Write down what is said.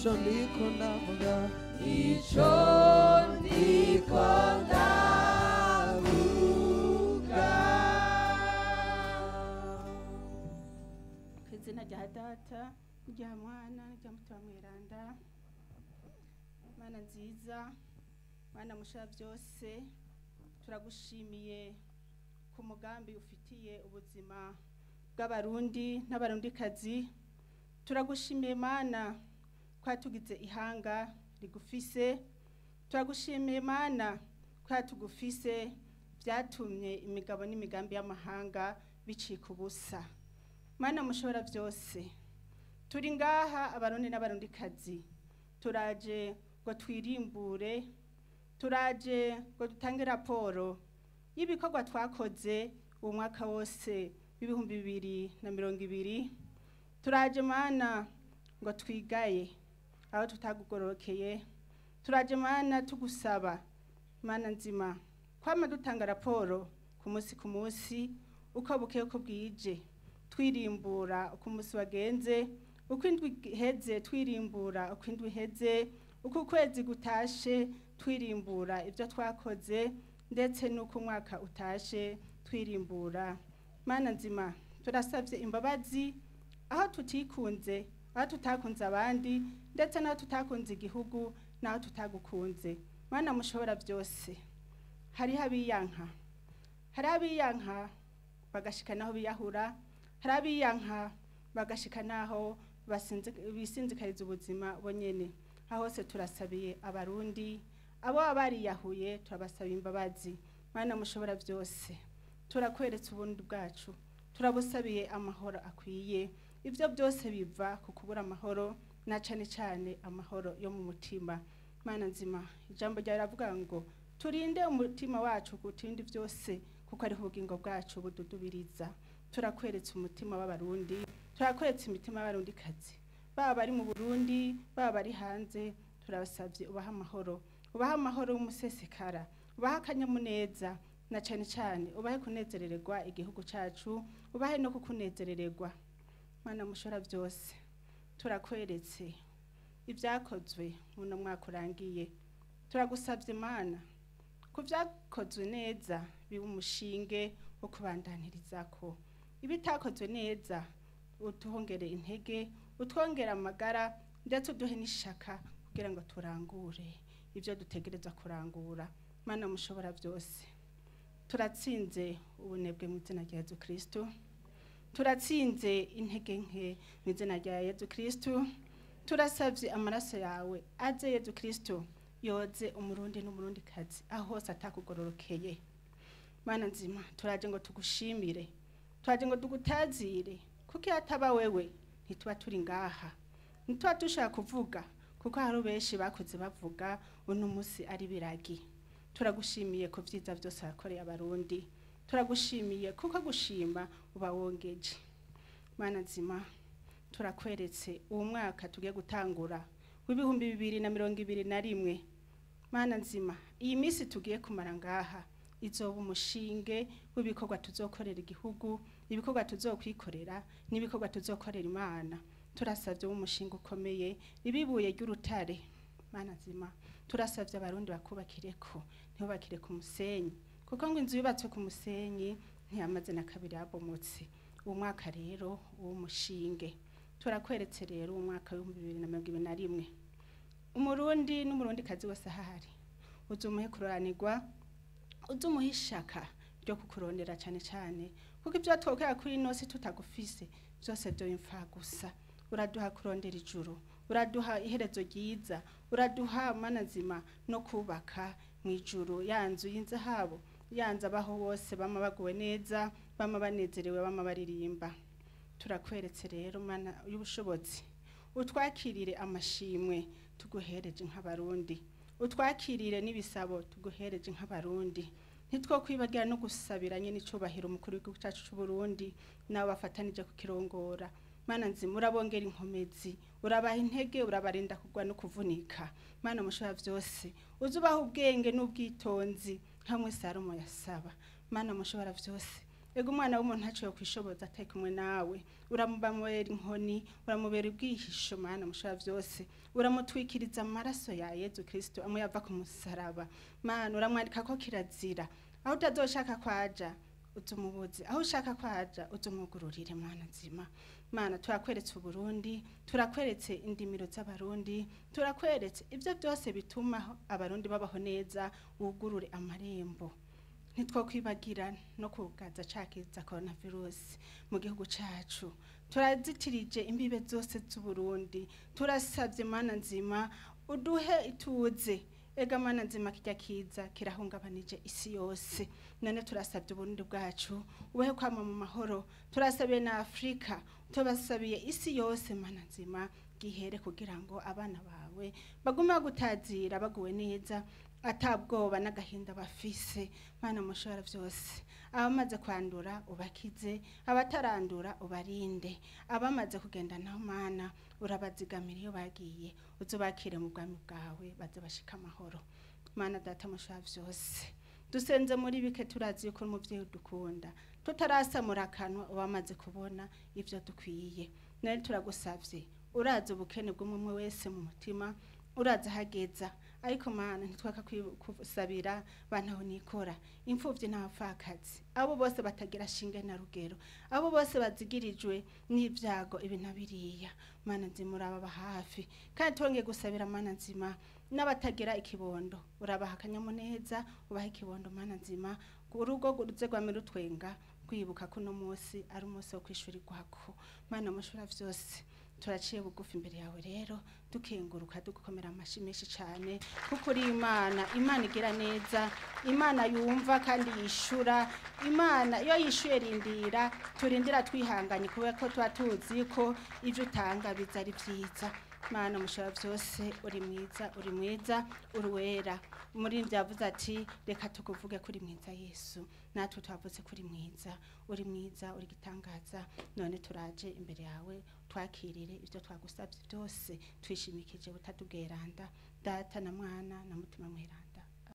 Ico ndiko ndavuga, ico ndiko ndavuga. Ku izina rya Data, rya Mwana, rya Mutima Mweranda. Mana nziza, Mana mushira byose, turagushimiye ku mugambi ufitiye ubuzima bw'Abarundi n'Abarundikazi. Turagushimiye Mana ko tugize ihanga rigufise. Turagushimiye Mana ko tugufise, byatumye imigabo n'imigambi y'amahanga bicika ubusa. Mana mushobora byose, turi ngaha Abarundi n'Abarundikazi, turaje ngo twirimbure, turaje ngo dutange raporo y'ibikorwa twakoze uwo mwaka wose w'2020. Turaje Mana ngo twigaye aho tutagugororokeye. Turaje Mana tugusaba, Mana nzima, kwama dutanga raporo ku munsi ku munsi, uko bukeye uko bwije, twirimbura uko umunsi wagenze, uko indwi iheze twirimbura uko indwi iheze, uko ukwezi gutashe twirimbura ibyo twakoze, ndetse n'uko umwaka utashe twirimbura. Mana nzima, turasabye imbabazi aho tutikunze, aho tutakunze abandi, ndetse n'aho tutakunze igihugu, n'aho tutagukunze. Mana mushobora byose, hariho abiyanka, hari abiyanka bagashika naho biyahura, hari abiyanka bagashika naho bisinzikariza ubuzima bonyene. Aho hose turasabiye Abarundi, abo baba bariyahuye turabasaba imbabazi. Mana mushobora byose, turakweretse ubundi bwacu, turabusabiye amahoro akwiye. Ibyo byose biva ku kubura amahoro, na cane cane amahoro yo mu mutima. Mana nzima, ijambo ryawe riravuga ngo turinde umutima wacu kutindi byose, kuko ariho ubugingo bwacu bududubiriza. Turakweretse umutima w'Abarundi, turakweretse imitima y'Abarundikazi, baba bari mu Burundi, baba bari hanze. Turabasabye ubahe amahoro, ubahe amahoro y'umusesekara, ubahe akanyamuneza, na cane cane ubahe kunezerererwa igihugu cacu, ubahe no kukunezerererwa. Mana mushora byose, turakweretse ibyakozwe muno mwaka urangiye. Turagusabye Mana ku byakozwe neza bibe umushinge wo kubandanyirizako, ibitakozwe neza utuhongere intege, utwongere amagara, ndetse uduhe n'ishaka kugira ngo turangure ibyo dutegereza kurangura. Mana mushobora byose, turatsinze ubunebwe mu izina rya Yezu Kristo, turatsinze intege nke mu izina rya Yezu Kristo. Turasabye amaraso yawe aze Yezu Kristo yoze Umurundi n'Umurundikazi aho hose atakugororokeye. Mana nzima, turaje ngo tugushimire, turaje ngo tugutazire, kuko iyo ataba wewe ntituba turi ngaha, ntituba dushaka kuvuga, kuko hari benshi bakoze bavuga uno munsi ari biragi. Turagushimiye ku vyiza byose wakoreye Abarundi, turagushimiye kuko gushima uba wongeje. Mana nzima, turakweretse uwo mwaka tugiye gutangura w'2021. Mana nzima, iyi minsi tugiye kumara ngaha izoba umushinge w'ibikorwa tuzokorera igihugu, ibikorwa tuzokwikorera n'ibikorwa tuzokorera Imana. Turasabye umushinga ukomeye, ibibuye ry'urutare. Mana nzima, turasabye Abarundi bakubakireko, ntibubakire ku musenyi, kuko ngo inzu yubatswe ku musenyi ntiyamaze na kabiri yabomotse. Uwo mwaka rero uwo mushinge turakweretse rero uwo mwaka w'2021, Umurundi n'Umurundikazi wese ahari uzumuhe kuroranirwa, uzumuhe ishaka ryo kukurondera cane cane, kuko ibyo twokera kuri ino si tutagufise byose byo imfa gusa. Uraduha kurondera ijuru, uraduha iherezo ryiza, uraduha Mana nzima no kubaka mu ijuru ya nzu y'inzahabu, ya nzu abaho bose bama baguwe neza, bama banezerewe, bama baririmba. Turakweretse rero Mana y'ubushobozi, utwakirire amashimwe tuguhereje nk'Abarundi, utwakirire n'ibisabo tuguhereje nk'Abarundi. Ntitwo kwibagira no gusabira nyine icubahiro umukuru w'igihugu cacu c'u Burundi nabo bafatanije kukirongora. Mana nzima, urabongera inkomezi, urabaha intege, urabarinda kugwa no kuvunika. Mana mushobora byose, uzubaha ubwenge n'ubwitonzi hamwe Salomo yasaba. Mana mushobora byose, Ego umwana w'umuntu ntaco yokwishoboza atari kumwe nawe. Uramubamwera inkoni, uramubera ubwihisho Mana mushobora vyose, uramutwikiriza amaraso ya Yezu Kristo amwe yava ku musaraba. Mana uramwandika ko kirazira, aho utazoshaka kwaja uzumubuze, aho ushaka kwaja uzumugururire Mana nzima. Mana turakweretse Uburundi, turakweretse indimiro z'Abarundi, turakweretse ivyo byose bituma Abarundi babaho neza, wugurure amarembo. Ntitwokwibagira no kugaza cakiza coronavirus mu gihugu cacu. Turazitirije imbibe zose z'Uburundi, turasavye Mana nzima uduhe ituze. Ega Mana nzima kirya kiza kirahungabanije isi yose, none turasabye Uburundi bwacu ubeho kwama mu mahoro. Turasabiye na Afrika, tubasabiye isi yose Mana nzima gihere, kugira ngo abana bawe bagume gutazira baguwe neza atabwoba n'agahinda bafise. Mana mushobora vyose, abamaze kwandura ubakize, abatarandura ubarinde, abamaze kugenda naho Mana urabazigamira iyo bagiye, uzobakire mu bwami bwawe baze bashika amahoro. Mana data mushobora vyose, dusenze muri bike, turazi yuko umuvyeyi udukunda, tutarasamura akanwa ubamaze kubona ivyo dukwiye. Nari turagusavye, urazi ubukene bw'umwe wese mu mutima, urazi ahageza, ariko Mana ntitwaka kusabira bantaho nikora, imfuvyi n'abapfakazi, abo bose batagira shinge na rugero, abo bose bazigirijwe n'ivyago ibi na biriya. Mana nzima urababa hafi, kandi twongeye gusabira Mana nzima n'abatagira ikibondo, urabaha akanyamuneza, ubaha ikibondo Mana nzima, urugo ruze rwame rutwenga kwibuka ko uno munsi ari umunsi wo kwishurirwako. Mana mushobora vyose, turaciye bugufi imbere yawe rero dukenguruka, dugukomera amashi menshi cyane, kuko uri Imana, Imana igira neza, Imana yumva kandi yishura. Imana iyo yishuye rindira, turindira twihanganye, kubera ko tuba tuzi ko ivyo utanga biza ari vyiza. Mana mushobora vyose, uri mwiza, uri mwiza, uri wera. Umuririmbyi yavuze ati reka tukuvuge kuri mwiza Yesu, natwe twavuze kuri mwiza, uri mwiza, uri gitangaza. None turaje imbere yawe, twakirire ivyo twagusavye byose, twishimikije butatubweranda, Data na Mwana na Mutima Mweranda.